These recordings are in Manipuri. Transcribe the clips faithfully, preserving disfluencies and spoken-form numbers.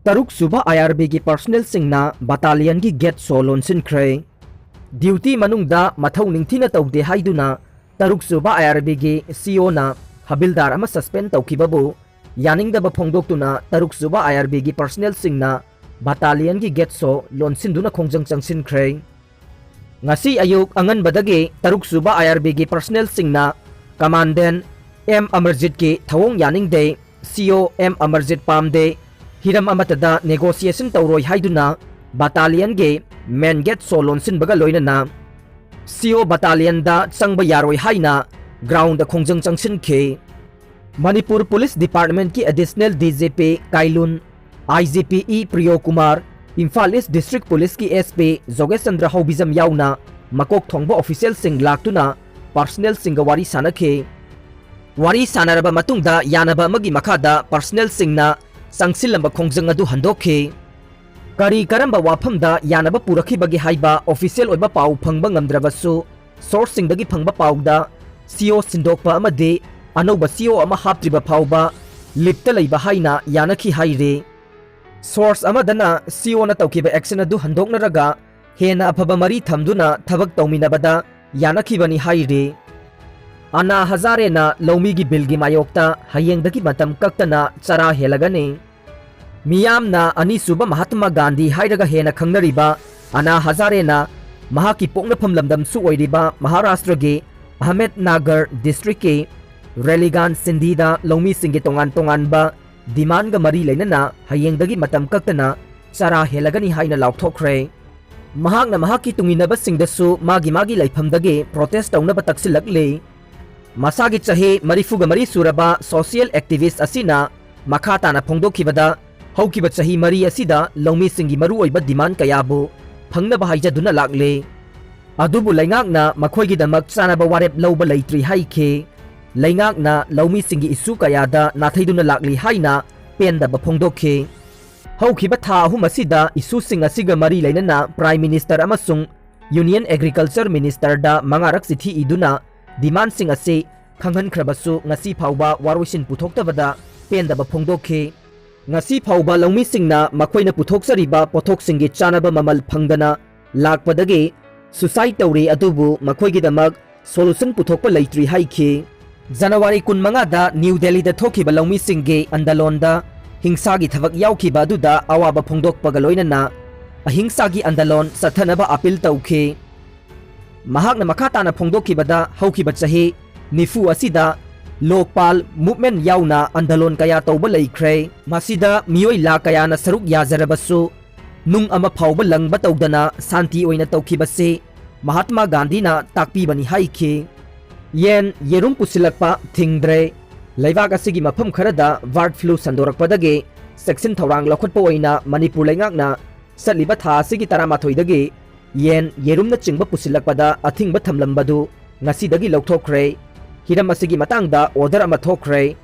ꯇꯔꯨꯛ ꯁꯨꯕ ꯑꯥꯏ ꯑꯥꯔ ꯕꯤꯒꯤ ꯄꯔꯁꯅꯦꯜꯁꯤꯡꯅ ꯕꯇꯥꯂꯤꯌꯟꯒꯤ ꯒꯦꯠ ꯁꯣ ꯂꯣꯟꯁꯤꯟꯈ꯭ꯔꯦ꯫ ꯗ꯭ꯌꯨꯇꯤ ꯃꯅꯨꯡꯗ ꯃꯊꯧ ꯅꯤꯡꯊꯤꯅ ꯇꯧꯗꯦ ꯍꯥꯏꯗꯨꯅ ꯇꯔꯨꯛ ꯁꯨꯕ ꯑꯥꯏ ꯑꯥꯔ ꯕꯤꯒꯤ ꯁꯤ ꯑꯣꯅ ꯍꯕꯤꯜꯗꯥꯔ ꯑꯃ ꯁꯁꯄꯦꯟ ꯇꯧꯈꯤꯕꯕꯨ ꯌꯥꯅꯤꯡꯗꯕ ꯐꯣꯡꯗꯣꯛꯇꯨꯅ ꯇꯔꯨꯛ ꯁꯨꯕ ꯑꯥꯏ ꯑꯥꯔ ꯕꯤꯒꯤ ꯄꯔꯁꯅꯦꯜꯁꯤꯡꯅ ꯕꯇꯥꯂꯤꯌꯟꯒꯤ ꯒꯦꯠ ꯁꯣ ꯂꯣꯟꯁꯤꯟꯗꯨꯅ ꯈꯣꯡꯖꯪ ꯆꯪꯁꯤꯟꯈ꯭ꯔꯦ꯫ ꯉꯁꯤ ꯑꯌꯨꯛ ꯑꯉꯟꯕꯗꯒꯤ ꯇꯔꯨꯛ ꯁꯨꯕ ꯑꯥꯏ ꯑꯥꯔ ꯕꯤꯒꯤ ꯄꯔꯁꯅꯦꯜꯁꯤꯡꯅ ꯀꯃꯥꯟꯗꯦꯟ ꯑꯦꯝ ꯑꯃꯔꯖꯤꯠꯀꯤ ꯊꯧꯑꯣꯡ ꯌꯥꯅꯤꯡꯗꯦ, ꯁꯤ ꯑꯣ ꯑꯦꯝ ꯑꯃꯔꯖꯤꯠ ꯄꯥꯝꯗꯦ, ꯍꯤꯔꯝ ꯑꯃꯠꯇꯗ ꯅꯦꯒꯣꯁꯤꯌꯦꯁꯟ ꯇꯧꯔꯣꯏ ꯍꯥꯏꯗꯨꯅ ꯕꯇꯥꯂꯤꯌꯟꯒꯤ ꯃꯦꯟ ꯒꯦꯠ ꯁꯣ ꯂꯣꯟꯁꯤꯟꯕꯒ ꯂꯣꯏꯅꯅ ꯁꯤ ꯑꯣ ꯕꯇꯥꯂꯤꯌꯟꯗ ꯆꯪꯕ ꯌꯥꯔꯣꯏ ꯍꯥꯏꯅ ꯒ꯭ꯔꯥꯎꯟꯗ ꯈꯣꯡꯖꯪ ꯆꯪꯁꯤꯟꯈꯤ꯫ Manipur police ꯗꯤꯄꯥꯔꯠꯃꯦꯟꯠꯀꯤ additional D G P ꯀꯥꯏꯂꯨꯟ, ꯑꯥꯏ G P E ꯄ꯭ꯔꯤꯌꯣ Kumar, Imphal ꯏꯁ ꯗꯤꯁꯇ꯭ꯔꯤꯛ ꯄꯨꯂꯤꯁꯀꯤ ꯑꯦꯁ ꯄꯤ ꯖꯣꯒꯦꯁ ꯆꯟꯗ꯭ꯔ ꯍꯧꯕꯤꯖꯝ ꯌꯥꯎꯅ ꯃꯀꯣꯛ ꯊꯣꯡꯕ ꯑꯣꯐꯤꯁꯤꯌꯦꯜꯁꯤꯡ ꯂꯥꯛꯇꯨꯅ ꯄꯔꯁꯅꯦꯜꯁꯤꯡꯒ ꯋꯥꯔꯤ ꯁꯥꯅꯈꯤ꯫ ꯋꯥꯔꯤ ꯁꯥꯅꯔꯕ ꯃꯇꯨꯡꯗ ꯌꯥꯅꯕ ꯑꯃꯒꯤ ꯃꯈꯥꯗ ꯄꯔꯁꯅꯦꯜꯁꯤꯡꯅ ꯆꯪꯁꯤꯜꯂꯝꯕ ꯈꯣꯡꯖꯪ ꯑꯗꯨ ꯍꯟꯗꯣꯛꯈꯤ꯫ ꯀꯔꯤ ꯀꯔꯝꯕ ꯋꯥꯐꯝꯗ ꯌꯥꯅꯕ ꯄꯨꯔꯛꯈꯤꯕꯒꯦ ꯍꯥꯏꯕ ꯑꯣꯐꯤꯁꯤꯌꯦꯜ ꯑꯣꯏꯕ ꯄꯥꯎ ꯐꯪꯕ ꯉꯝꯗ꯭ꯔꯕꯁꯨ, ꯁꯣꯔꯁꯁꯤꯡꯗꯒꯤ ꯐꯪꯕ ꯄꯥꯎꯗ ꯁꯤ ꯑꯣ ꯁꯤꯟꯗꯣꯛꯄ ꯑꯃꯗꯤ ꯑꯅꯧꯕ ꯁꯤ ꯑꯣ ꯑꯃ ꯍꯥꯞꯇ꯭ꯔꯤꯕ ꯐꯥꯎꯕ ꯂꯤꯞꯇ ꯂꯩꯕ ꯍꯥꯏꯅ ꯌꯥꯅꯈꯤ ꯍꯥꯏꯔꯤ꯫ ꯁꯣꯔꯁ ꯑꯃꯗꯅ ꯁꯤ ꯑꯣꯅ ꯇꯧꯈꯤꯕ ꯑꯦꯛꯁꯟ ꯑꯗꯨ ꯍꯟꯗꯣꯛꯅꯔꯒ ꯍꯦꯟꯅ ꯑꯐꯕ ꯃꯔꯤ ꯊꯝꯗꯨꯅ ꯊꯕꯛ ꯇꯧꯃꯤꯟꯅꯕꯗ ꯌꯥꯅꯈꯤꯕꯅꯤ ꯍꯥꯏꯔꯤ꯫ ꯑꯅꯥ ꯍꯖꯥꯔꯦꯅ ꯂꯧꯃꯤꯒꯤ ꯕꯤꯜꯒꯤ ꯃꯥꯌꯣꯛꯇ ꯍꯌꯦꯡꯗꯒꯤ ꯃꯇꯝ ꯀꯛꯇꯅ ꯆꯔꯥ ꯍꯦꯜꯂꯒꯅꯤ꯫ ꯃꯤꯌꯥꯝꯅ ꯑꯅꯤꯁꯨꯕ ꯃꯍꯥꯇꯃꯥ ꯒꯥꯟꯙꯤ ꯍꯥꯏꯔꯒ ꯍꯦꯟꯅ ꯈꯪꯅꯔꯤꯕ ꯑꯅꯥ ꯍꯖꯥꯔꯦꯅ ꯃꯍꯥꯛꯀꯤ ꯄꯣꯛꯅꯐꯝ ꯂꯝꯗꯝꯁꯨ ꯑꯣꯏꯔꯤꯕ ꯃꯍꯥꯔꯥꯁꯇ꯭ꯔꯒꯤ ꯑꯍꯃꯦꯗꯅꯥꯒꯔ ꯗꯤꯁꯇ꯭ꯔꯤꯛꯀꯤ ꯔꯦꯂꯤꯒꯥꯟ ꯁꯤꯟꯙꯤꯗ ꯂꯧꯃꯤꯁꯤꯡꯒꯤ ꯇꯣꯉꯥꯟ ꯇꯣꯉꯥꯟꯕ ꯗꯤꯃꯥꯟꯒ ꯃꯔꯤ ꯂꯩꯅꯅ ꯍꯌꯦꯡꯗꯒꯤ ꯃꯇꯝ ꯀꯛꯇꯅ ꯆꯔꯥ ꯍꯦꯜꯂꯒꯅꯤ ꯍꯥꯏꯅ ꯂꯥꯎꯊꯣꯛꯈ꯭ꯔꯦ꯫ ꯃꯍꯥꯛꯅ ꯃꯍꯥꯛꯀꯤ ꯇꯨꯡꯏꯟꯅꯕꯁꯤꯡꯗꯁꯨ ꯃꯥꯒꯤ ꯃꯥꯒꯤ ꯂꯩꯐꯝꯗꯒꯤ ꯄ꯭ꯔꯣꯇꯦꯁ ꯇꯧꯅꯕ ꯇꯛꯁꯤꯜꯂꯛꯂꯤ꯫ ꯃꯁꯥꯒꯤ ꯆꯍꯤ ꯃꯔꯤꯐꯨꯒ ꯃꯔꯤ ꯁꯨꯔꯕ ꯁꯣꯁꯤꯌꯦꯜ ꯑꯦꯛꯇꯤꯚꯤꯁ꯭ꯠ ꯑꯁꯤꯅ ꯃꯈꯥ ꯇꯥꯅ ꯐꯣꯡꯗꯣꯛꯈꯤꯕꯗ, ꯍꯧꯈꯤꯕ ꯆꯍꯤ ꯃꯔꯤ ꯑꯁꯤꯗ ꯂꯧꯃꯤꯁꯤꯡꯒꯤ ꯃꯔꯨꯑꯣꯏꯕ ꯗꯤꯃꯥꯟ ꯀꯌꯥꯕꯨ ꯐꯪꯅꯕ ꯍꯥꯏꯖꯗꯨꯅ ꯂꯥꯛꯂꯤ꯫ ꯑꯗꯨꯕꯨ ꯂꯩꯉꯥꯛꯅ ꯃꯈꯣꯏꯒꯤꯗꯃꯛ ꯆꯥꯅꯕ ꯋꯥꯔꯦꯞ ꯂꯧꯕ ꯂꯩꯇ꯭ꯔꯤ ꯍꯥꯏꯈꯤ꯫ ꯂꯩꯉꯥꯛꯅ ꯂꯧꯃꯤꯁꯤꯡꯒꯤ ꯏꯁꯨ ꯀꯌꯥꯗ ꯅꯥꯊꯩꯗꯨꯅ ꯂꯥꯛꯂꯤ ꯍꯥꯏꯅ ꯄꯦꯟꯗꯕ ꯐꯣꯡꯗꯣꯛꯈꯤ꯫ ꯍꯧꯈꯤꯕ ꯊꯥ ꯑꯍꯨꯝ ꯑꯁꯤꯗ ꯏꯁꯨꯁꯤꯡ ꯑꯁꯤꯒ ꯃꯔꯤ ꯂꯩꯅꯅ ꯄ꯭ꯔꯥꯏꯝ ꯃꯤꯅꯤꯁꯇꯔ ꯑꯃꯁꯨꯡ ꯌꯨꯅꯤꯌꯟ ꯑꯦꯒ꯭ꯔꯤꯀꯜꯆꯔ ꯃꯤꯅꯤꯁꯇꯔꯗ ꯃꯉꯥꯔꯛ ꯆꯤꯊꯤ ꯏꯗꯨꯅ ꯗꯤꯃꯥꯟꯁꯤꯡ ꯑꯁꯤ ꯈꯪꯍꯟꯈ꯭ꯔꯕꯁꯨ ꯉꯁꯤ ꯐꯥꯎꯕ ꯋꯥꯔꯣꯏꯁꯤꯟ ꯄꯨꯊꯣꯛꯇꯕꯗ ꯄꯦꯟꯗꯕ ꯐꯣꯡꯗꯣꯛꯈꯤ꯫ ꯉꯁꯤ ꯐꯥꯎꯕ ꯂꯧꯃꯤꯁꯤꯡꯅ ꯃꯈꯣꯏꯅ ꯄꯨꯊꯣꯛꯆꯔꯤꯕ ꯄꯣꯠꯊꯣꯛꯁꯤꯡꯒꯤ ꯆꯥꯅꯕ ꯃꯃꯜ ꯐꯪꯗꯅ ꯂꯥꯛꯄꯗꯒꯤ suicide ꯇꯧꯔꯤ, ꯑꯗꯨꯕꯨ ꯃꯈꯣꯏꯒꯤꯗꯃꯛ solution ꯄꯨꯊꯣꯛꯄ ꯂꯩꯇ꯭ꯔꯤ ꯍꯥꯏꯈꯤ꯫ ꯖꯅꯋꯥꯔꯤ ꯀꯨꯟꯃꯉꯥꯗ ꯅ꯭ꯌꯨ ꯗꯦꯜꯂꯤꯗ ꯊꯣꯛꯈꯤꯕ ꯂꯧꯃꯤꯁꯤꯡꯒꯤ ꯑꯟꯗꯂꯣꯟꯗ ꯍꯤꯡꯁꯥꯒꯤ ꯊꯕꯛ ꯌꯥꯎꯈꯤꯕ ꯑꯗꯨꯗ ꯑꯋꯥꯕ ꯐꯣꯡꯗꯣꯛꯄꯒ ꯂꯣꯏꯅꯅ ꯑꯍꯤꯡꯁꯥꯒꯤ ꯑꯟꯗꯂꯣꯟ ꯆꯠꯊꯅꯕ appeal ꯇꯧꯈꯤ꯫ ꯃꯍꯥꯛꯅ ꯃꯈꯥ ꯇꯥꯅ ꯐꯣꯡꯗꯣꯛꯈꯤꯕꯗ, ꯍꯧꯈꯤꯕ ꯆꯍꯤ ꯅꯤꯐꯨ ꯑꯁꯤꯗ ꯂꯣꯛꯄꯥꯜ movement ꯌꯥꯎꯅ ꯑꯟꯗꯂꯣꯟ ꯀꯌꯥ ꯇꯧꯕ ꯂꯩꯈ꯭ꯔꯦ꯫ ꯃꯁꯤꯗ ꯃꯤꯑꯣꯏ ꯂꯥꯈ ꯀꯌꯥꯅ ꯁꯔꯨꯛ ꯌꯥꯖꯔꯕꯁꯨ, ꯅꯨꯡ ꯑꯃ ꯐꯥꯎꯕ ꯂꯪꯕ ꯇꯧꯗꯅ ꯁꯥꯟꯇꯤ ꯑꯣꯏꯅ ꯇꯧꯈꯤꯕꯁꯤ ꯃꯍꯥꯠꯃꯥ ꯒꯥꯟꯙꯤꯅ ꯇꯥꯛꯄꯤꯕꯅꯤ ꯍꯥꯏꯈꯤ꯫ ꯌꯦꯟ, ꯌꯦꯔꯨꯝ ꯄꯨꯁꯤꯜꯂꯛꯄ ꯊꯤꯡꯗ꯭ꯔꯦ꯫ ꯂꯩꯕꯥꯛ ꯑꯁꯤꯒꯤ ꯃꯐꯝ ꯈꯔꯗ bird flu ꯁꯟꯗꯣꯔꯛꯄꯗꯒꯤ ꯆꯦꯛꯁꯤꯟ ꯊꯧꯔꯥꯡ ꯂꯧꯈꯠꯄ ꯑꯣꯏꯅ ꯃꯅꯤꯄꯨꯔ ꯂꯩꯉꯥꯛꯅ ꯆꯠꯂꯤꯕ ꯊꯥ ꯑꯁꯤꯒꯤ ꯇꯔꯥꯃꯥꯊꯣꯏꯗꯒꯤ ꯌꯦꯟ, ꯌꯦꯔꯨꯝꯅꯆꯤꯡꯕ ꯄꯨꯁꯤꯜꯂꯛꯄꯗ ꯑꯊꯤꯡꯕ ꯊꯝꯂꯝꯕꯗꯨ ꯉꯁꯤꯗꯒꯤ ꯂꯧꯊꯣꯛꯈ꯭ꯔꯦ꯫ ꯍꯤꯔꯝ ꯑꯁꯤꯒꯤ ꯃꯇꯥꯡꯗ order ꯑꯃ ꯊꯣꯛꯈ꯭ꯔꯦ꯫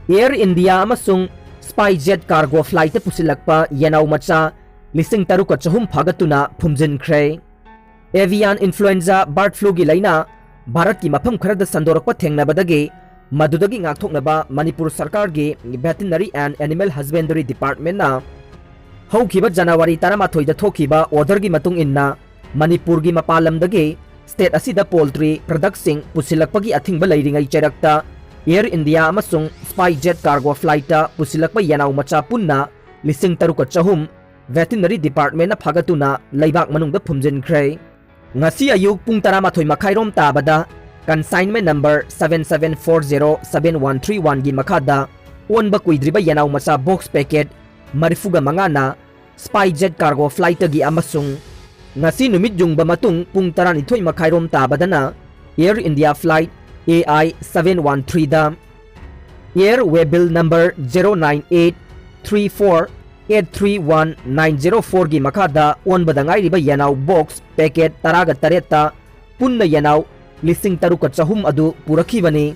Air India ꯑꯃꯁꯨꯡ SpiceJet cargo flightꯇ ꯄꯨꯁꯤꯜꯂꯛꯄ ꯌꯦꯅꯥꯎ ꯃꯆꯥ ꯂꯤꯁꯤꯡ ꯇꯔꯨꯛꯀ ꯆꯍꯨꯝ ꯐꯥꯒꯠꯇꯨꯅ ꯐꯨꯝꯖꯤꯟꯈ꯭ꯔꯦ꯫ Avian influenza bird fluꯒꯤ ꯂꯥꯏꯅꯥ ꯚꯥꯔꯠꯀꯤ ꯃꯐꯝ ꯈꯔꯗ ꯁꯟꯗꯣꯔꯛꯄ ꯊꯦꯡꯅꯕꯗꯒꯤ ꯃꯗꯨꯗꯒꯤ ꯉꯥꯛꯊꯣꯛꯅꯕ ꯃꯅꯤꯄꯨꯔ ꯁꯔꯀꯥꯔꯒꯤ Veterinary and Animal Husbandry Departmentꯅ ꯍꯧꯈꯤꯕ ꯖꯅꯋꯥꯔꯤ ꯇꯔꯥꯃꯥꯊꯣꯏꯗ ꯊꯣꯛꯈꯤꯕ orderꯒꯤ ꯃꯇꯨꯡ ꯏꯟꯅ ꯃꯅꯤꯄꯨꯔꯒꯤ ꯃꯄꯥꯟ ꯂꯝꯗꯒꯤ state ꯑꯁꯤꯗ poultry productꯁꯤꯡ ꯄꯨꯁꯤꯜꯂꯛꯄꯒꯤ ꯑꯊꯤꯡꯕ ꯂꯩꯔꯤꯉꯩ ꯆꯩꯔꯛꯇ Air India ꯑꯃꯁꯨꯡ SpiceJet cargo flightꯇ ꯄꯨꯁꯤꯜꯂꯛꯄ ꯌꯦꯅꯥꯎ ꯃꯆꯥ ꯄꯨꯟꯅ ꯂꯤꯁꯤꯡ ꯇꯔꯨꯛꯀ ꯆꯍꯨꯝ Veterinary Departmentꯅ ꯐꯥꯒꯠꯇꯨꯅ ꯂꯩꯕꯥꯛ ꯃꯅꯨꯡꯗ ꯐꯨꯝꯖꯤꯟꯈ꯭ꯔꯦ꯫ ꯉꯁꯤ ꯑꯌꯨꯛ ꯄꯨꯡ ꯇꯔꯥꯃꯥꯊꯣꯏ ꯃꯈꯥꯏꯔꯣꯝ ꯇꯥꯕꯗ consignment number seven seven four zero seven one three oneꯒꯤ ꯃꯈꯥꯗ ꯑꯣꯟꯕ ꯀꯨꯏꯗ꯭ꯔꯤꯕ ꯌꯦꯅꯥꯎ ꯃꯆꯥ box packet ꯃꯔꯤꯐꯨꯒ ꯃꯉꯥꯅ SpiceJet cargo flightꯇꯒꯤ ꯑꯃꯁꯨꯡ ꯉꯁꯤ ꯅꯨꯃꯤꯠ ꯌꯨꯡꯕ ꯃꯇꯨꯡ ꯄꯨꯡ ꯇꯔꯥꯅꯤꯊꯣꯏ ꯃꯈꯥꯏꯔꯣꯝ ꯇꯥꯕꯗꯅ Air India flight A I seven one threeꯗ Air Waybill number zero nine eight three four eight three one nine zero fourꯒꯤ ꯃꯈꯥꯗ ꯑꯣꯟꯕꯗ ꯉꯥꯏꯔꯤꯕ ꯌꯦꯅꯥꯎ box packet ꯇꯔꯥꯒ ꯇꯔꯦꯠꯇ ꯄꯨꯟꯅ ꯌꯦꯅꯥꯎ ꯂꯤꯁꯤꯡ ꯇꯔꯨꯛꯀ ꯆꯍꯨꯝ ꯑꯗꯨ ꯄꯨꯔꯛꯈꯤꯕꯅꯤ꯫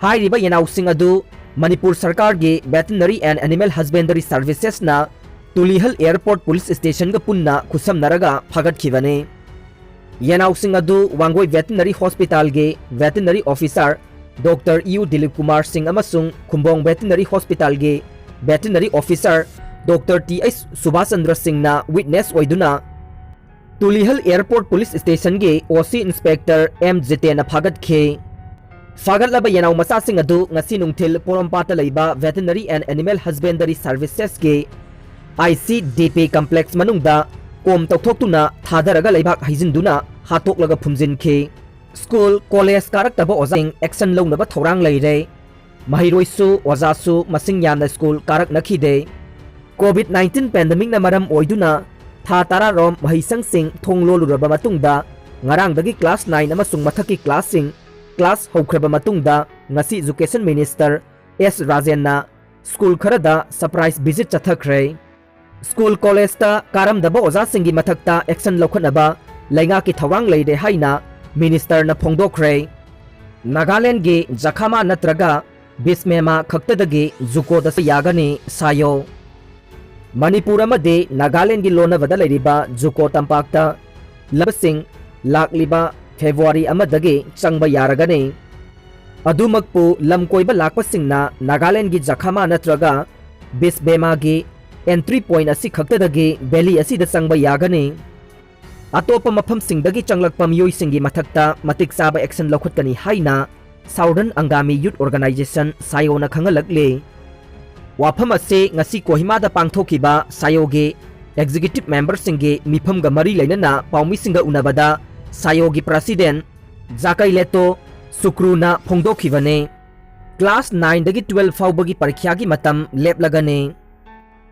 ꯍꯥꯏꯔꯤꯕ ꯌꯦꯅꯥꯎꯁꯤꯡ ꯑꯗꯨ ꯃꯅꯤꯄꯨꯔ ꯁꯔꯀꯥꯔꯒꯤ Veterinary and Animal Husbandry Servicesꯅ Tulihal Airport Police Stationꯒ ꯄꯨꯟꯅ ꯈꯨꯠꯁꯝꯅꯔꯒ ꯐꯥꯒꯠꯈꯤꯕꯅꯤ꯫ ꯌꯦꯅꯥꯎꯁꯤꯡ ꯑꯗꯨ Wangoi Veterinary Hospitalꯒꯤ Veterinary Officer Doctor ꯏꯌꯨ ꯗꯤꯂꯤꯞ ꯀꯨꯃꯥꯔ ꯁꯤꯡ ꯑꯃꯁꯨꯡ Khumbong Veterinary Hospitalꯒꯤ Veterinary Officer Doctor T H Subhas Chandra Singhꯅ witness ꯑꯣꯏꯗꯨꯅ Tulihal Airport Police Stationꯒꯤ O C Inspector M ꯖꯤꯇꯦꯟꯅ ꯐꯥꯒꯠꯈꯤ꯫ ꯐꯥꯒꯠꯂꯕ ꯌꯦꯅꯥꯎ ꯃꯆꯥꯁꯤꯡ ꯑꯗꯨ ꯉꯁꯤ ꯅꯨꯡꯊꯤꯜ ꯄꯣꯔꯣꯝꯄꯥꯠꯇ ꯂꯩꯕ Veterinary and Animal Husbandry Servicesꯀꯤ I C D P complex ꯃꯅꯨꯡꯗ ꯀꯣꯝ ꯇꯧꯊꯣꯛꯇꯨꯅ ꯊꯥꯗꯔꯒ ꯂꯩꯕꯥꯛ ꯍꯩꯖꯤꯟꯗꯨꯅ ꯍꯥꯠꯇꯣꯛꯂꯒ ꯐꯨꯝꯖꯤꯟꯈꯤ꯫ ꯁ꯭ꯀꯨꯜ, ꯀꯣꯂꯦꯖ ꯀꯥꯔꯛꯇꯕ ꯑꯣꯖꯥꯁꯤꯡ action ꯂꯧꯅꯕ ꯊꯧꯔꯥꯡ ꯂꯩꯔꯦ꯫ ꯃꯍꯩꯔꯣꯏꯁꯨ, ꯑꯣꯖꯥꯁꯨ ꯃꯁꯤꯡ ꯌꯥꯝꯅ ꯁ꯭ꯀꯨꯜ ꯀꯥꯔꯛꯅꯈꯤꯗꯦ꯫ COVID nineteen pandemicꯅ ꯃꯔꯝ ꯑꯣꯏꯗꯨꯅ ꯊꯥ ꯇꯔꯥ ꯔꯣꯝ ꯃꯍꯩꯁꯪꯁꯤꯡ ꯊꯣꯡ ꯂꯣꯜꯂꯨꯔꯕ ꯃꯇꯨꯡꯗ, ꯉꯔꯥꯡꯗꯒꯤ class nine ꯑꯃꯁꯨꯡ ꯃꯊꯛꯀꯤ classꯁꯤꯡ class ꯍꯧꯈ꯭ꯔꯕ ꯃꯇꯨꯡꯗ, ꯉꯁꯤ Education Minister S ꯔꯥꯖꯦꯟꯅ ꯁ꯭ꯀꯨꯜ ꯈꯔꯗ surprise visit ꯆꯠꯊꯈ꯭ꯔꯦ꯫ ꯁ꯭ꯀꯨꯜ, ꯀꯣꯂꯦꯖꯇ ꯀꯥꯔꯝꯗꯕ ꯑꯣꯖꯥꯁꯤꯡꯒꯤ ꯃꯊꯛꯇ action ꯂꯧꯈꯠꯅꯕ ꯂꯩꯉꯥꯛꯀꯤ ꯊꯧꯔꯥꯡ ꯂꯩꯔꯦ ꯍꯥꯏꯅ ministerꯅ ꯐꯣꯡꯗꯣꯛꯈ꯭ꯔꯦ꯫ ꯅꯥꯒꯥꯂꯦꯟꯗꯒꯤ ꯖꯈꯥꯃꯥ ꯅꯠꯇ꯭ꯔꯒ ꯕꯤꯁꯃꯦꯃꯥ ꯈꯛꯇꯗꯒꯤ ꯖꯨꯀꯣꯗꯁꯨ ꯌꯥꯒꯅꯤ, ꯁꯥꯌꯣ꯫ ꯃꯅꯤꯄꯨꯔ ꯑꯃꯗꯤ ꯅꯥꯒꯥꯂꯦꯟꯗꯒꯤ ꯂꯣꯟꯅꯕꯗ ꯂꯩꯔꯤꯕ ꯖꯨꯀꯣ ꯇꯝꯄꯥꯛꯇ ꯂꯝꯕꯁꯤꯡ ꯂꯥꯛꯂꯤꯕ February ꯑꯃꯗꯒꯤ ꯆꯪꯕ ꯌꯥꯔꯒꯅꯤ꯫ ꯑꯗꯨꯃꯛꯄꯨ ꯂꯝ ꯀꯣꯏꯕ ꯂꯥꯛꯄꯁꯤꯡꯅ ꯅꯥꯒꯥꯂꯦꯟꯗꯒꯤ ꯖꯈꯥꯃꯥ ꯅꯠꯇ꯭ꯔꯒ ꯕꯤꯁꯕꯦꯃꯥꯒꯤ entry point ꯑꯁꯤ ꯈꯛꯇꯗꯒꯤ valley ꯑꯁꯤꯗ ꯆꯪꯕ ꯌꯥꯒꯅꯤ꯫ ꯑꯇꯣꯞꯄ ꯃꯐꯝꯁꯤꯡꯗꯒꯤ ꯆꯪꯂꯛꯄ ꯃꯤꯑꯣꯏꯁꯤꯡꯒꯤ ꯃꯊꯛꯇ ꯃꯇꯤꯛ ꯆꯥꯕ action ꯂꯧꯈꯠꯀꯅꯤ ꯍꯥꯏꯅ Southern Angami Youth Organization, ꯁꯥꯌꯣꯅ ꯈꯪꯍꯜꯂꯛꯂꯤ꯫ ꯋꯥꯐꯝ ꯑꯁꯤ ꯉꯁꯤ ꯀꯣꯍꯤꯃꯥꯗ ꯄꯥꯡꯊꯣꯛꯈꯤꯕ ꯁꯥꯌꯣꯒꯤ executive memberꯁꯤꯡꯒꯤ ꯃꯤꯐꯝꯒ ꯃꯔꯤ ꯂꯩꯅꯅ ꯄꯥꯎꯃꯤꯁꯤꯡꯒ ꯎꯅꯕꯗ ꯁꯥꯌꯣꯒꯤ president ꯖꯥꯀꯩꯂꯦꯇꯣ ꯁꯨꯀ꯭ꯔꯨꯅ ꯐꯣꯡꯗꯣꯛꯈꯤꯕꯅꯤ꯫ Class nineꯗꯒꯤ twelve ꯐꯥꯎꯕꯒꯤ ꯄꯔꯤꯈ꯭ꯌꯥꯒꯤ ꯃꯇꯝ ꯂꯦꯞꯂꯒꯅꯤ꯫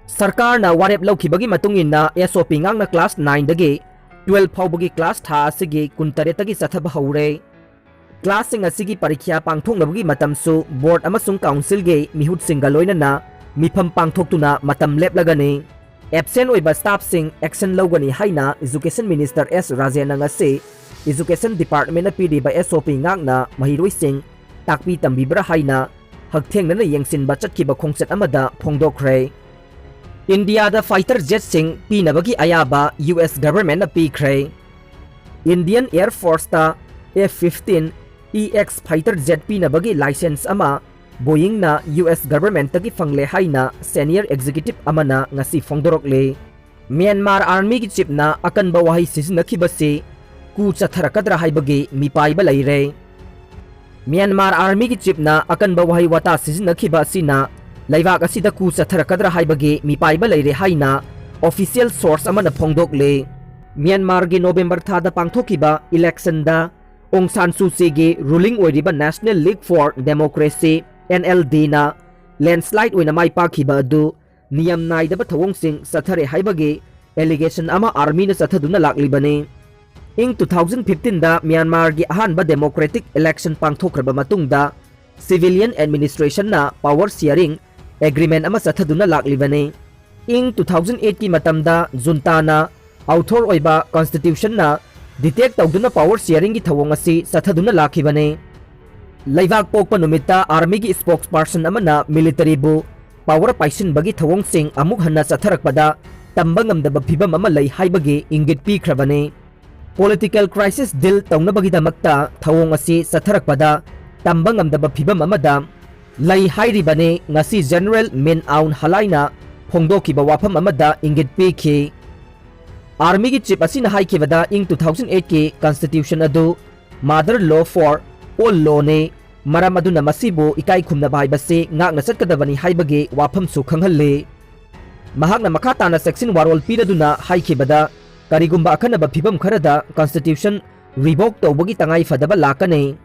ꯁꯔꯀꯥꯔꯅ ꯋꯥꯔꯦꯞ ꯂꯧꯈꯤꯕꯒꯤ ꯃꯇꯨꯡ ꯏꯟꯅ S O P ꯉꯥꯛꯅ class nineꯗꯒꯤ twelve ꯐꯥꯎꯕꯒꯤ class ꯊꯥ ꯑꯁꯤꯒꯤ ꯀꯨꯟꯇꯔꯦꯠꯇꯒꯤ ꯆꯠꯊꯕ ꯍꯧꯔꯦ꯫ Classꯁꯤꯡ ꯑꯁꯤꯒꯤ ꯄꯔꯤꯈ꯭ꯌꯥ ꯄꯥꯡꯊꯣꯛꯅꯕꯒꯤ ꯃꯇꯝꯁꯨ board ꯑꯃꯁꯨꯡ councilꯒꯤ ꯃꯤꯍꯨꯠꯁꯤꯡꯒ ꯂꯣꯏꯅꯅ ꯃꯤꯐꯝ ꯄꯥꯡꯊꯣꯛꯇꯨꯅ ꯃꯇꯝ ꯂꯦꯞꯂꯒꯅꯤ꯫ Absent ꯑꯣꯏꯕ staffꯁꯤꯡ action ꯂꯧꯒꯅꯤ ꯍꯥꯏꯅ Education Minister S ꯔꯥꯖꯦꯟꯅ ꯉꯁꯤ Education Departmentꯅ ꯄꯤꯔꯤꯕ S O P ꯉꯥꯛꯅ ꯃꯍꯩꯔꯣꯏꯁꯤꯡ ꯇꯥꯛꯄꯤ ꯇꯝꯕꯤꯕ꯭ꯔꯥ ꯍꯥꯏꯅ ꯍꯛꯊꯦꯡꯅꯅ ꯌꯦꯡꯁꯤꯟꯕ ꯆꯠꯈꯤꯕ ꯈꯣꯡꯆꯠ ꯑꯃꯗ ꯐꯣꯡꯗꯣꯛꯈ꯭ꯔꯦ꯫ ꯏꯟꯗꯤꯌꯥꯗ fighter jetꯁꯤꯡ ꯄꯤꯅꯕꯒꯤ ꯑꯌꯥꯕ U S governmentꯅ ꯄꯤꯈ꯭ꯔꯦ꯫ Indian Air Forceꯇ F fifteen E X fighter jet ꯄꯤꯅꯕꯒꯤ license ꯑꯃ Boeingꯅ U S governmentꯇꯒꯤ ꯐꯪꯂꯦ ꯍꯥꯏꯅ senior executive ꯑꯃꯅ ꯉꯁꯤ ꯐꯣꯡꯗꯣꯔꯛꯂꯦ꯫ ꯃ꯭ꯌꯥꯟꯃꯥꯔ Armyꯒꯤ chiefꯅ ꯑꯀꯟꯕ ꯋꯥꯍꯩ ꯁꯤꯖꯤꯟꯅꯈꯤꯕꯁꯤ ꯀꯨ ꯆꯠꯊꯔꯛꯀꯗ꯭ꯔꯥ ꯍꯥꯏꯕꯒꯤ ꯃꯤꯄꯥꯏꯕ ꯂꯩꯔꯦ꯫ ꯃ꯭ꯌꯥꯟꯃꯥꯔ Armyꯒꯤ chiefꯅ ꯑꯀꯟꯕ ꯋꯥꯍꯩ ꯋꯥꯇꯥ ꯁꯤꯖꯤꯟꯅꯈꯤꯕ ꯑꯁꯤꯅ ꯂꯩꯕꯥꯛ ꯑꯁꯤꯗ ꯀꯨ ꯆꯠꯊꯔꯛꯀꯗ꯭ꯔꯥ ꯍꯥꯏꯕꯒꯤ ꯃꯤꯄꯥꯏꯕ ꯂꯩꯔꯦ ꯍꯥꯏꯅ official source ꯑꯃꯅ ꯐꯣꯡꯗꯣꯛꯂꯦ꯫ ꯃ꯭ꯌꯥꯟꯃꯥꯔꯒꯤ November ꯊꯥꯗ ꯄꯥꯡꯊꯣꯛꯈꯤꯕ electionꯗ ꯑꯣꯡ ꯁꯥꯟ ꯁꯨ ꯆꯤꯒꯤ ruling ꯑꯣꯏꯔꯤꯕ National League for Democracy, NLDꯅ landslide ꯑꯣꯏꯅ ꯃꯥꯏ ꯄꯥꯛꯈꯤꯕ ꯑꯗꯨ ꯅꯤꯌꯝ ꯅꯥꯏꯗꯕ ꯊꯧꯑꯣꯡꯁꯤꯡ ꯆꯠꯊꯔꯦ ꯍꯥꯏꯕꯒꯤ allegation ꯑꯃ armyꯅ ꯆꯠꯊꯗꯨꯅ ꯂꯥꯛꯂꯤꯕꯅꯤ꯫ ꯏꯪ two thousand fifteenꯗ ꯃ꯭ꯌꯥꯟꯃꯥꯔꯒꯤ ꯑꯍꯥꯟꯕ democratic election ꯄꯥꯡꯊꯣꯛꯈ꯭ꯔꯕ ꯃꯇꯨꯡꯗ civilian administrationꯅ power sharing agreement ꯑꯃ ꯆꯠꯊꯗꯨꯅ ꯂꯥꯛꯂꯤꯕꯅꯤ꯫ ꯏꯪ two thousand eightꯀꯤ ꯃꯇꯝꯗ juntana author ꯑꯣꯏꯕ constitutionꯅ detect ꯇꯧꯗꯨꯅ power sharingꯒꯤ ꯊꯧꯑꯣꯡ ꯑꯁꯤ ꯆꯠꯊꯗꯨꯅ ꯂꯥꯛꯈꯤꯕꯅꯤ꯫ ꯂꯩꯕꯥꯛ ꯄꯣꯛꯄ ꯅꯨꯃꯤꯠꯇ armyꯒꯤ spokesperson ꯑꯃꯅ militaryꯕꯨ power ꯄꯥꯏꯁꯤꯟꯕꯒꯤ ꯊꯧꯑꯣꯡꯁꯤꯡ ꯑꯃꯨꯛ ꯍꯟꯅ ꯆꯠꯊꯔꯛꯄꯗ ꯇꯝꯕ ꯉꯝꯗꯕ ꯐꯤꯚꯝ ꯑꯃ ꯂꯩ ꯍꯥꯏꯕꯒꯤ ꯏꯪꯒꯤꯠ ꯄꯤꯈ꯭ꯔꯕꯅꯤ꯫ Political crisis deal ꯇꯧꯅꯕꯒꯤꯗꯃꯛꯇ ꯊꯧꯑꯣꯡ ꯑꯁꯤ ꯆꯠꯊꯔꯛꯄꯗ ꯇꯝꯕ ꯉꯝꯗꯕ ꯐꯤꯚꯝ ꯑꯃꯗ ꯂꯩ ꯍꯥꯏꯔꯤꯕꯅꯤ꯫ ꯉꯁꯤ General Min Aung Hlaingꯅ ꯐꯣꯡꯗꯣꯛꯈꯤꯕ ꯋꯥꯐꯝ ꯑꯃꯗ ꯏꯪꯒꯤꯠ ꯄꯤꯈꯤ꯫ Armyꯒꯤ chief ꯑꯁꯤꯅ ꯍꯥꯏꯈꯤꯕꯗ ꯏꯪ two thousand eightꯀꯤ constitution ꯑꯗꯨ mother law for all lawꯅꯤ, ꯃꯔꯝ ꯑꯗꯨꯅ ꯃꯁꯤꯕꯨ ꯏꯀꯥꯏ ꯈꯨꯝꯅꯕ ꯍꯥꯏꯕꯁꯤ ꯉꯥꯛꯅ ꯆꯠꯀꯗꯕꯅꯤ ꯍꯥꯏꯕꯒꯤ ꯋꯥꯐꯝꯁꯨ ꯈꯪꯍꯜꯂꯤ꯫ ꯃꯍꯥꯛꯅ ꯃꯈꯥ ꯇꯥꯅ section ꯋꯥꯔꯣꯜ ꯄꯤꯔꯗꯨꯅ ꯍꯥꯏꯈꯤꯕꯗ, ꯀꯔꯤꯒꯨꯝꯕ ꯑꯀꯟꯅꯕ ꯐꯤꯚꯝ ꯈꯔꯗ constitution revoke ꯇꯧꯕꯒꯤ ꯇꯉꯥꯏ ꯐꯗꯕ ꯂꯥꯛꯀꯅꯤ꯫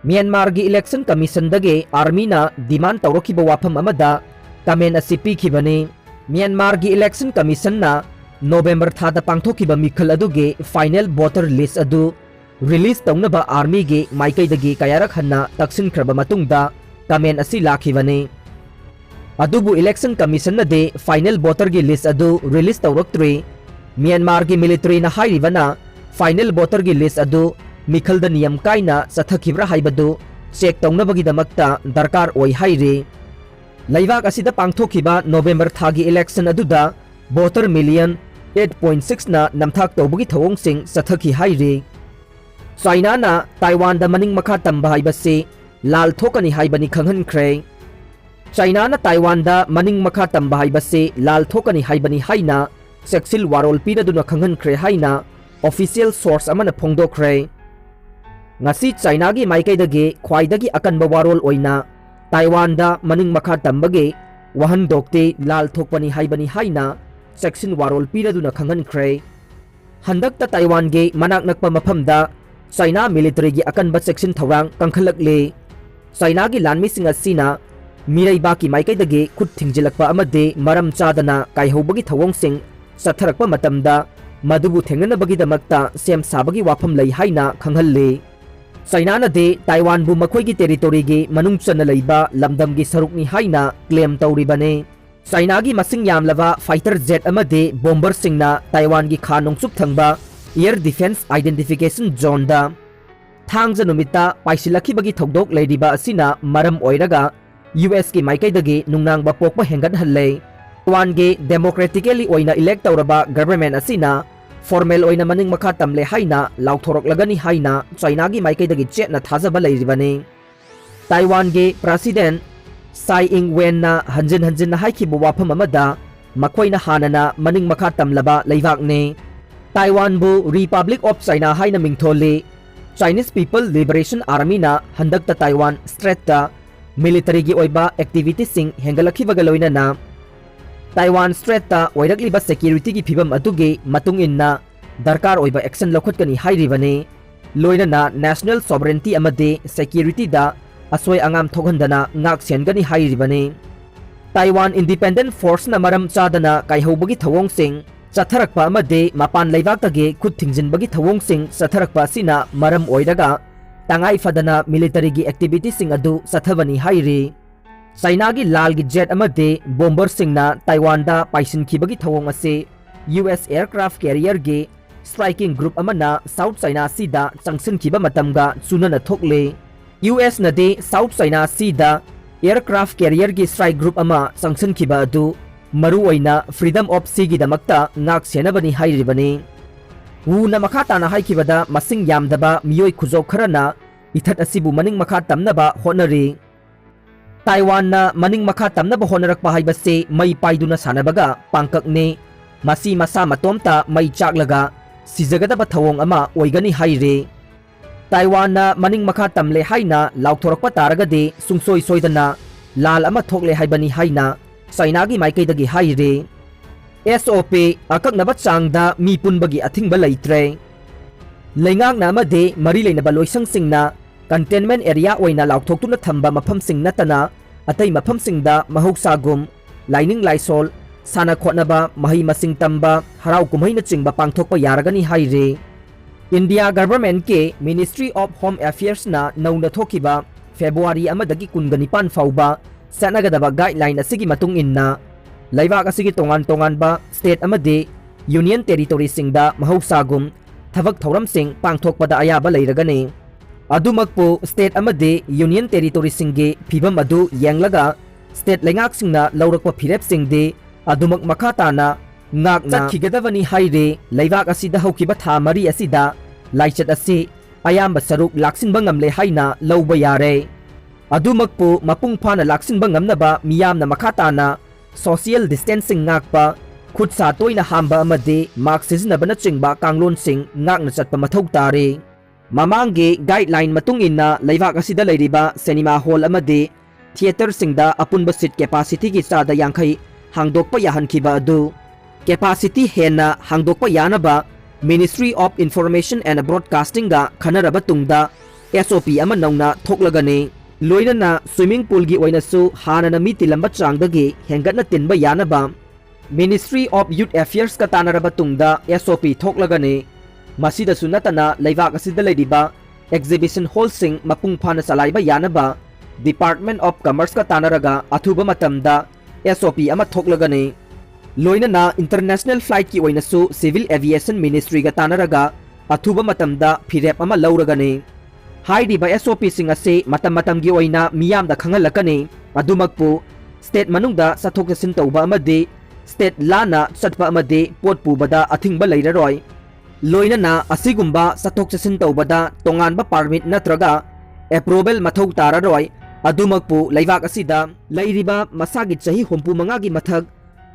ꯃ꯭ꯌꯥꯟꯃꯥꯔꯒꯤ election commissionꯗꯒꯤ armyꯅ demand ꯇꯧꯔꯛꯈꯤꯕ ꯋꯥꯐꯝ ꯑꯃꯗ comment ꯑꯁꯤ ꯄꯤꯈꯤꯕꯅꯤ꯫ ꯃ꯭ꯌꯥꯟꯃꯥꯔꯒꯤ election commissionꯅ November ꯊꯥꯗ ꯄꯥꯡꯊꯣꯛꯈꯤꯕ ꯃꯤꯈꯜ ꯑꯗꯨꯒꯤ final voter list ꯑꯗꯨ release ꯇꯧꯅꯕ armyꯒꯤ ꯃꯥꯏꯀꯩꯗꯒꯤ ꯀꯌꯥꯔꯛ ꯍꯟꯅ ꯇꯛꯁꯤꯟꯈ꯭ꯔꯕ ꯃꯇꯨꯡꯗ comment ꯑꯁꯤ ꯂꯥꯛꯈꯤꯕꯅꯤ꯫ ꯑꯗꯨꯕꯨ election commissionꯅꯗꯤ final voterꯒꯤ list ꯑꯗꯨ release ꯇꯧꯔꯛꯇ꯭ꯔꯤ꯫ ꯃ꯭ꯌꯥꯟꯃꯥꯔꯒꯤ militaryꯅ ꯍꯥꯏꯔꯤꯕꯅ final voterꯒꯤ list ꯑꯗꯨ ꯃꯤꯈꯜꯗ ꯅꯤꯌꯝ ꯀꯥꯏꯅ ꯆꯠꯊꯈꯤꯕ꯭ꯔꯥ ꯍꯥꯏꯕꯗꯨ check ꯇꯧꯅꯕꯒꯤꯗꯃꯛꯇ ꯗꯔꯀꯥꯔ ꯑꯣꯏ ꯍꯥꯏꯔꯤ꯫ ꯂꯩꯕꯥꯛ ꯑꯁꯤꯗ ꯄꯥꯡꯊꯣꯛꯈꯤꯕ November ꯊꯥꯒꯤ election ꯑꯗꯨꯗ voter million eight point sixꯅ ꯅꯝꯊꯥꯛ ꯇꯧꯕꯒꯤ ꯊꯧꯑꯣꯡꯁꯤꯡ ꯆꯠꯊꯈꯤ ꯍꯥꯏꯔꯤ꯫ ꯆꯥꯏꯅꯥꯅ ꯇꯥꯏꯋꯥꯟꯗ ꯃꯅꯤꯡ ꯃꯈꯥ ꯇꯝꯕ ꯍꯥꯏꯕꯁꯤ ꯂꯥꯜ ꯊꯣꯛꯀꯅꯤ ꯍꯥꯏꯕꯅꯤ ꯈꯪꯍꯟꯈ꯭ꯔꯦ꯫ ꯆꯥꯏꯅꯥꯅ ꯇꯥꯏꯋꯥꯟꯗ ꯃꯅꯤꯡ ꯃꯈꯥ ꯇꯝꯕ ꯍꯥꯏꯕꯁꯤ ꯂꯥꯜ ꯊꯣꯛꯀꯅꯤ ꯍꯥꯏꯕꯅꯤ ꯍꯥꯏꯅ ꯆꯦꯛꯁꯤꯜ ꯋꯥꯔꯣꯜ ꯄꯤꯔꯗꯨꯅ ꯈꯪꯍꯟꯈ꯭ꯔꯦ ꯍꯥꯏꯅ official source ꯑꯃꯅ ꯐꯣꯡꯗꯣꯛꯈ꯭ꯔꯦ꯫ ꯉꯁꯤ ꯆꯥꯏꯅꯥꯒꯤ ꯃꯥꯏꯀꯩꯗꯒꯤ ꯈ꯭ꯋꯥꯏꯗꯒꯤ ꯑꯀꯟꯕ ꯋꯥꯔꯣꯜ ꯑꯣꯏꯅ ꯇꯥꯏꯋꯥꯟꯗ ꯃꯅꯤꯡ ꯃꯈꯥ ꯇꯝꯕꯒꯤ ꯋꯥꯍꯟꯊꯣꯛꯇꯤ ꯂꯥꯜ ꯊꯣꯛꯄꯅꯤ ꯍꯥꯏꯕꯅꯤ ꯍꯥꯏꯅ ꯆꯦꯛꯁꯤꯟ ꯋꯥꯔꯣꯜ ꯄꯤꯔꯗꯨꯅ ꯈꯪꯍꯟꯈ꯭ꯔꯦ꯫ ꯍꯟꯗꯛꯇ ꯇꯥꯏꯋꯥꯟꯒꯤ ꯃꯅꯥꯛ ꯅꯛꯄ ꯃꯐꯝꯗ ꯆꯥꯏꯅꯥ militaryꯒꯤ ꯑꯀꯟꯕ ꯆꯦꯛꯁꯤꯟ ꯊꯧꯔꯥꯡ ꯀꯟꯈꯠꯂꯛꯂꯤ꯫ ꯆꯥꯏꯅꯥꯒꯤ ꯂꯥꯟꯃꯤꯁꯤꯡ ꯑꯁꯤꯅ ꯃꯤꯔꯩꯕꯥꯛꯀꯤ ꯃꯥꯏꯀꯩꯗꯒꯤ ꯈꯨꯠ ꯊꯤꯡꯖꯤꯜꯂꯛꯄ ꯑꯃꯗꯤ ꯃꯔꯝ ꯆꯥꯗꯅ ꯀꯥꯏꯍꯧꯕꯒꯤ ꯊꯧꯑꯣꯡꯁꯤꯡ ꯆꯠꯊꯔꯛꯄ ꯃꯇꯝꯗ ꯃꯗꯨꯕꯨ ꯊꯦꯡꯅꯅꯕꯒꯤꯗꯃꯛꯇ ꯁꯦꯝ ꯁꯥꯕꯒꯤ ꯋꯥꯐꯝ ꯂꯩ ꯍꯥꯏꯅ ꯈꯪꯍꯜꯂꯤ꯫ ꯆꯥꯏꯅꯥꯅꯗꯤ ꯇꯥꯏꯋꯥꯟꯕꯨ ꯃꯈꯣꯏꯒꯤ territoryꯒꯤ ꯃꯅꯨꯡ ꯆꯟꯅ ꯂꯩꯕ ꯂꯝꯗꯝꯒꯤ ꯁꯔꯨꯛꯅꯤ ꯍꯥꯏꯅ claim ꯇꯧꯔꯤꯕꯅꯤ꯫ ꯆꯥꯏꯅꯥꯒꯤ ꯃꯁꯤꯡ ꯌꯥꯝꯂꯕ fighter jet ꯑꯃꯗꯤ bomberꯁꯤꯡꯅ ꯇꯥꯏꯋꯥꯟꯒꯤ ꯈꯥ ꯅꯣꯡꯆꯨꯞ ꯊꯪꯕ air defence identification zoneꯗ ꯊꯥꯡꯖ ꯅꯨꯃꯤꯠꯇ ꯄꯥꯏꯁꯤꯜꯂꯛꯈꯤꯕꯒꯤ ꯊꯧꯗꯣꯛ ꯂꯩꯔꯤꯕ ꯑꯁꯤꯅ ꯃꯔꯝ ꯑꯣꯏꯔꯒ USꯀꯤ ꯃꯥꯏꯀꯩꯗꯒꯤ ꯅꯨꯡꯅꯥꯡꯕ ꯄꯣꯛꯄ ꯍꯦꯟꯒꯠꯍꯜꯂꯦ꯫ ꯇꯥꯏꯋꯥꯟꯒꯤ democratically ꯑꯣꯏꯅ elect ꯇꯧꯔꯕ government ꯑꯁꯤꯅ formal ꯑꯣꯏꯅ ꯃꯅꯤꯡ ꯃꯈꯥ ꯇꯝꯂꯦ ꯍꯥꯏꯅ ꯂꯥꯎꯊꯣꯔꯛꯂꯒꯅꯤ ꯍꯥꯏꯅ ꯆꯥꯏꯅꯥꯒꯤ ꯃꯥꯏꯀꯩꯗꯒꯤ ꯆꯦꯠꯅ ꯊꯥꯖꯕ ꯂꯩꯔꯤꯕꯅꯤ꯫ ꯇꯥꯏꯋꯥꯟꯒꯤ President Tsai Ing-wenꯅ ꯍꯟꯖꯤꯟ ꯍꯟꯖꯤꯟꯅ ꯍꯥꯏꯈꯤꯕ ꯋꯥꯐꯝ ꯑꯃꯗ ꯃꯈꯣꯏꯅ ꯍꯥꯟꯅꯅ ꯃꯅꯤꯡ ꯃꯈꯥ ꯇꯝꯂꯕ ꯂꯩꯕꯥꯛꯅꯤ꯫ ꯇꯥꯏꯋꯥꯟꯕꯨ Republic of China ꯍꯥꯏꯅ ꯃꯤꯡꯊꯣꯜꯂꯤ꯫ Chinese People Liberation Armyꯅ ꯍꯟꯗꯛꯇ ꯇꯥꯏꯋꯥꯟ Straitꯇ militaryꯒꯤ ꯑꯣꯏꯕ activityꯁꯤꯡ ꯍꯦꯟꯒꯠꯂꯛꯈꯤꯕꯒ ꯂꯣꯏꯅꯅ ꯇꯥꯏꯋꯥꯟ Straitꯇ ꯑꯣꯏꯔꯛꯂꯤꯕ securityꯒꯤ ꯐꯤꯕꯝ ꯑꯗꯨꯒꯤ ꯃꯇꯨꯡ ꯏꯟꯅ ꯗꯔꯀꯥꯔ ꯑꯣꯏꯕ action ꯂꯧꯈꯠꯀꯅꯤ ꯍꯥꯏꯔꯤꯕꯅꯤ꯫ ꯂꯣꯏꯅꯅ national sovereignty ꯑꯃꯗꯤ securityꯗ ꯑꯁꯣꯏ ꯑꯉꯥꯝ ꯊꯣꯛꯍꯟꯗꯅ ꯉꯥꯛ ꯁꯦꯟꯒꯅꯤ ꯍꯥꯏꯔꯤꯕꯅꯤ꯫ ꯇꯥꯏꯋꯥꯟ Independent Forceꯅ ꯃꯔꯝ ꯆꯥꯗꯅ ꯀꯥꯏꯍꯧꯕꯒꯤ ꯊꯧꯑꯣꯡꯁꯤꯡ ꯆꯠꯊꯔꯛꯄ ꯑꯃꯗꯤ ꯃꯄꯥꯟ ꯂꯩꯕꯥꯛꯇꯒꯤ ꯈꯨꯠ ꯊꯤꯡꯖꯤꯟꯕꯒꯤ ꯊꯧꯑꯣꯡꯁꯤꯡ ꯆꯠꯊꯔꯛꯄ ꯑꯁꯤꯅ ꯃꯔꯝ ꯑꯣꯏꯔꯒ ꯇꯉꯥꯏ ꯐꯗꯅ militaryꯒꯤ activityꯁꯤꯡ ꯑꯗꯨ ꯆꯠꯊꯕꯅꯤ ꯍꯥꯏꯔꯤ꯫ ꯆꯥꯏꯅꯥꯒꯤ ꯂꯥꯜꯒꯤ jet ꯑꯃꯗꯤ bomberꯁꯤꯡꯅ ꯇꯥꯏꯋꯥꯟꯗ ꯄꯥꯏꯁꯤꯟꯈꯤꯕꯒꯤ ꯊꯧꯑꯣꯡ ꯑꯁꯤ US aircraft carrierꯒꯤ striking group ꯑꯃꯅ South China Seaꯗ ꯆꯪꯁꯤꯟꯈꯤꯕ ꯃꯇꯝꯒ ꯆꯨꯅꯅ ꯊꯣꯛꯂꯤ꯫ USꯅꯗꯤ South China Seaꯗ aircraft carrierꯒꯤ strike group ꯑꯃ ꯆꯪꯁꯤꯟꯈꯤꯕ ꯑꯗꯨ ꯃꯔꯨꯑꯣꯏꯅ Freedom of Seaꯒꯤꯗꯃꯛꯇ ꯉꯥꯛ ꯁꯦꯟꯅꯕꯅꯤ ꯍꯥꯏꯔꯤꯕꯅꯤ꯫ ꯋꯨꯅ ꯃꯈꯥ ꯇꯥꯅ ꯍꯥꯏꯈꯤꯕꯗ ꯃꯁꯤꯡ ꯌꯥꯝꯗꯕ ꯃꯤꯑꯣꯏ ꯈꯨꯖꯧ ꯈꯔꯅ ꯏꯊꯠ ꯑꯁꯤꯕꯨ ꯃꯅꯤꯡ ꯃꯈꯥ ꯇꯝꯅꯕ ꯍꯣꯠꯅꯔꯤ꯫ ꯇꯥꯏꯋꯥꯟꯅ ꯃꯅꯤꯡ ꯃꯈꯥ ꯇꯝꯅꯕ ꯍꯣꯠꯅꯔꯛꯄ ꯍꯥꯏꯕꯁꯤ ꯃꯩ ꯄꯥꯏꯗꯨꯅ ꯁꯥꯟꯅꯕꯒ ꯄꯥꯡꯀꯛꯅꯤ꯫ ꯃꯁꯤ ꯃꯁꯥ ꯃꯇꯣꯝꯇ ꯃꯩ ꯆꯥꯛꯂꯒ ꯁꯤꯖꯒꯗꯕ ꯊꯧꯑꯣꯡ ꯑꯃ ꯑꯣꯏꯒꯅꯤ ꯍꯥꯏꯔꯤ꯫ ꯇꯥꯏꯋꯥꯟꯅ ꯃꯅꯤꯡ ꯃꯈꯥ ꯇꯝꯂꯦ ꯍꯥꯏꯅ ꯂꯥꯎꯊꯣꯔꯛꯄ ꯇꯥꯔꯒꯗꯤ ꯁꯨꯡꯁꯣꯏ ꯁꯣꯏꯗꯅ ꯂꯥꯜ ꯑꯃ ꯊꯣꯛꯂꯦ ꯍꯥꯏꯕꯅꯤ ꯍꯥꯏꯅ ꯆꯥꯏꯅꯥꯒꯤ ꯃꯥꯏꯀꯩꯗꯒꯤ ꯍꯥꯏꯔꯤ꯫ ꯑꯦꯁ ꯑꯣ ꯄꯤ ꯑꯀꯛꯅꯕ ꯆꯥꯡꯗ ꯃꯤ ꯄꯨꯟꯕꯒꯤ ꯑꯊꯤꯡꯕ ꯂꯩꯇ꯭ꯔꯦ꯫ ꯂꯩꯉꯥꯛꯅ ꯑꯃꯗꯤ ꯃꯔꯤ ꯂꯩꯅꯕ ꯂꯣꯏꯁꯪꯁꯤꯡꯅ containment area ꯑꯣꯏꯅ ꯂꯥꯎꯊꯣꯛꯇꯨꯅ ꯊꯝꯕ ꯃꯐꯝꯁꯤꯡ ꯅꯠꯇꯅ ꯑꯇꯩ ꯃꯐꯝꯁꯤꯡꯗ ꯃꯍꯧꯁꯥꯒꯨꯝ ꯂꯥꯏꯅꯤꯡ ꯂꯥꯏꯁꯣꯜ, ꯁꯥꯟꯅ ꯈꯣꯠꯅꯕ, ꯃꯍꯩ ꯃꯁꯤꯡ ꯇꯝꯕ, ꯍꯔꯥꯎ ꯀꯨꯝꯍꯩꯅꯆꯤꯡꯕ ꯄꯥꯡꯊꯣꯛꯄ ꯌꯥꯔꯒꯅꯤ ꯍꯥꯏꯔꯤ꯫ ꯏꯟꯗꯤꯌꯥ ꯒꯚꯔꯟꯃꯦꯟꯠꯀꯤ Ministry of Home Affairsꯅ ꯅꯧꯅ ꯊꯣꯛꯈꯤꯕ ꯐꯦꯕ꯭ꯔꯨꯋꯥꯔꯤ ꯑꯃꯗꯒꯤ ꯀꯨꯟꯒ ꯅꯤꯄꯥꯟ ꯐꯥꯎꯕ ꯆꯠꯅꯒꯗꯕ guideline ꯑꯁꯤꯒꯤ ꯃꯇꯨꯡ ꯏꯟꯅ ꯂꯩꯕꯥꯛ ꯑꯁꯤꯒꯤ ꯇꯣꯉꯥꯟ ꯇꯣꯉꯥꯟꯕ state ꯑꯃꯗꯤ union territoryꯁꯤꯡꯗ ꯃꯍꯧꯁꯥꯒꯨꯝ ꯊꯕꯛ ꯊꯧꯔꯝꯁꯤꯡ ꯄꯥꯡꯊꯣꯛꯄꯗ ꯑꯌꯥꯕ ꯂꯩꯔꯒꯅꯤ꯫ ꯑꯗꯨꯃꯛꯄꯨ state ꯑꯃꯗꯤ union territoryꯁꯤꯡꯒꯤ ꯐꯤꯚꯝ ꯑꯗꯨ ꯌꯦꯡꯂꯒ state ꯂꯩꯉꯥꯛꯁꯤꯡꯅ ꯂꯧꯔꯛꯄ ꯐꯤꯔꯦꯞꯁꯤꯡꯗꯤ ꯑꯗꯨꯃꯛ ꯃꯈꯥ ꯇꯥꯅ ꯉꯥꯛꯅ ꯆꯠꯈꯤꯒꯗꯕꯅꯤ ꯍꯥꯏꯔꯤ꯫ ꯂꯩꯕꯥꯛ ꯑꯁꯤꯗ ꯍꯧꯈꯤꯕ ꯊꯥ ꯃꯔꯤ ꯑꯁꯤꯗ ꯂꯥꯏꯆꯠ ꯑꯁꯤ ꯑꯌꯥꯝꯕ ꯁꯔꯨꯛ ꯂꯥꯛꯁꯤꯟꯕ ꯉꯝꯂꯦ ꯍꯥꯏꯅ ꯂꯧꯕ ꯌꯥꯔꯦ꯫ ꯑꯗꯨꯃꯛꯄꯨ ꯃꯄꯨꯡ ꯐꯥꯅ ꯂꯥꯛꯁꯤꯟꯕ ꯉꯝꯅꯕ ꯃꯤꯌꯥꯝꯅ ꯃꯈꯥ ꯇꯥꯅ social distancing ꯉꯥꯛꯄ, ꯈꯨꯠ ꯁꯥ ꯇꯣꯏꯅ ꯍꯥꯝꯕ ꯑꯃꯗꯤ mask ꯁꯤꯖꯤꯟꯅꯕꯅꯆꯤꯡꯕ ꯀꯥꯡꯂꯣꯟꯁꯤꯡ ꯉꯥꯛꯅ ꯆꯠꯄ ꯃꯊꯧ ꯇꯥꯔꯦ꯫ ꯃꯃꯥꯡꯒꯤ guideline ꯃꯇꯨꯡ ꯏꯟꯅ ꯂꯩꯕꯥꯛ ꯑꯁꯤꯗ ꯂꯩꯔꯤꯕ cinema hall ꯑꯃꯗꯤ theatreꯁꯤꯡꯗ ꯑꯄꯨꯟꯕ seat capacityꯒꯤ ꯆꯥꯗ ꯌꯥꯡꯈꯩ ꯍꯥꯡꯗꯣꯛꯄ ꯌꯥꯍꯟꯈꯤꯕ ꯑꯗꯨ capacity ꯍꯦꯟꯅ ꯍꯥꯡꯗꯣꯛꯄ ꯌꯥꯅꯕ Ministry of Information and Broadcastingꯒ ꯈꯟꯅꯔꯕ ꯇꯨꯡꯗ S O P ꯑꯃ ꯅꯧꯅ ꯊꯣꯛꯂꯒꯅꯤ꯫ ꯂꯣꯏꯅꯅ swimming poolꯒꯤ ꯑꯣꯏꯅꯁꯨ ꯍꯥꯟꯅꯅ ꯃꯤ ꯇꯤꯜꯂꯝꯕ ꯆꯥꯡꯗꯒꯤ ꯍꯦꯟꯒꯠꯅ ꯇꯤꯟꯕ ꯌꯥꯅꯕ Ministry of Youth Affairsꯀ ꯇꯥꯟꯅꯔꯕ ꯇꯨꯡꯗ S O P ꯊꯣꯛꯂꯒꯅꯤ꯫ ꯃꯁꯤꯗꯁꯨ ꯅꯠꯇꯅ ꯂꯩꯕꯥꯛ ꯑꯁꯤꯗ ꯂꯩꯔꯤꯕ exhibition hallꯁꯤꯡ ꯃꯄꯨꯡ ꯐꯥꯅ ꯆꯂꯥꯏꯕ ꯌꯥꯅꯕ Department of Commerceꯀ ꯇꯥꯟꯅꯔꯒ ꯑꯊꯨꯕ ꯃꯇꯝꯗ S O P ꯑꯃ ꯊꯣꯛꯂꯒꯅꯤ꯫ ꯂꯣꯏꯅꯅ international flightꯀꯤ ꯑꯣꯏꯅꯁꯨ Civil Aviation Ministryꯒ ꯇꯥꯟꯅꯔꯒ ꯑꯊꯨꯕ ꯃꯇꯝꯗ ꯐꯤꯔꯦꯞ ꯑꯃ ꯂꯧꯔꯒꯅꯤ꯫ ꯍꯥꯏꯔꯤꯕ S O Pꯁꯤꯡ ꯑꯁꯤ ꯃꯇꯝ ꯃꯇꯝꯒꯤ ꯑꯣꯏꯅ ꯃꯤꯌꯥꯝꯗ ꯈꯪꯍꯜꯂꯛꯀꯅꯤ꯫ ꯑꯗꯨꯃꯛꯄꯨ state ꯃꯅꯨꯡꯗ ꯆꯠꯊꯣꯛ ꯆꯠꯁꯤꯟ ꯇꯧꯕ ꯑꯃꯗꯤ state ꯂꯥꯟꯅ ꯆꯠꯄ ꯑꯃꯗꯤ ꯄꯣꯠ ꯄꯨꯕꯗ ꯑꯊꯤꯡꯕ ꯂꯩꯔꯔꯣꯏ꯫ ꯂꯣꯏꯅꯅ ꯑꯁꯤꯒꯨꯝꯕ ꯆꯠꯊꯣꯛ ꯆꯠꯁꯤꯟ ꯇꯧꯕꯗ ꯇꯣꯉꯥꯟꯕ permit ꯅꯠꯇ꯭ꯔꯒ approval ꯃꯊꯧ ꯇꯥꯔꯔꯣꯏ꯫ ꯑꯗꯨꯃꯛꯄꯨ ꯂꯩꯕꯥꯛ ꯑꯁꯤꯗ ꯂꯩꯔꯤꯕ ꯃꯁꯥꯒꯤ ꯆꯍꯤ ꯍꯨꯝꯐꯨ ꯃꯉꯥꯒꯤ ꯃꯊꯛ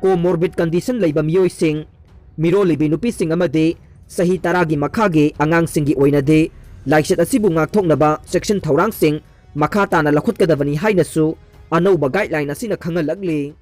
comorbid condition ꯂꯩꯕ ꯃꯤꯑꯣꯏꯁꯤꯡ, ꯃꯤꯔꯣꯜꯂꯤꯕꯤ ꯅꯨꯄꯤꯁꯤꯡ ꯑꯃꯗꯤ ꯆꯍꯤ ꯇꯔꯥꯒꯤ ꯃꯈꯥꯒꯤ ꯑꯉꯥꯡꯁꯤꯡꯒꯤ ꯑꯣꯏꯅꯗꯤ ꯂꯥꯏꯆꯠ ꯑꯁꯤꯕꯨ ꯉꯥꯛꯊꯣꯛꯅꯕ ꯆꯦꯛꯁꯤꯟ ꯊꯧꯔꯥꯡꯁꯤꯡ ꯃꯈꯥ ꯇꯥꯅ ꯂꯧꯈꯠꯀꯗꯕꯅꯤ ꯍꯥꯏꯅꯁꯨ ꯑꯅꯧꯕ guideline ꯑꯁꯤꯅ ꯈꯪꯍꯜꯂꯛꯂꯤ꯫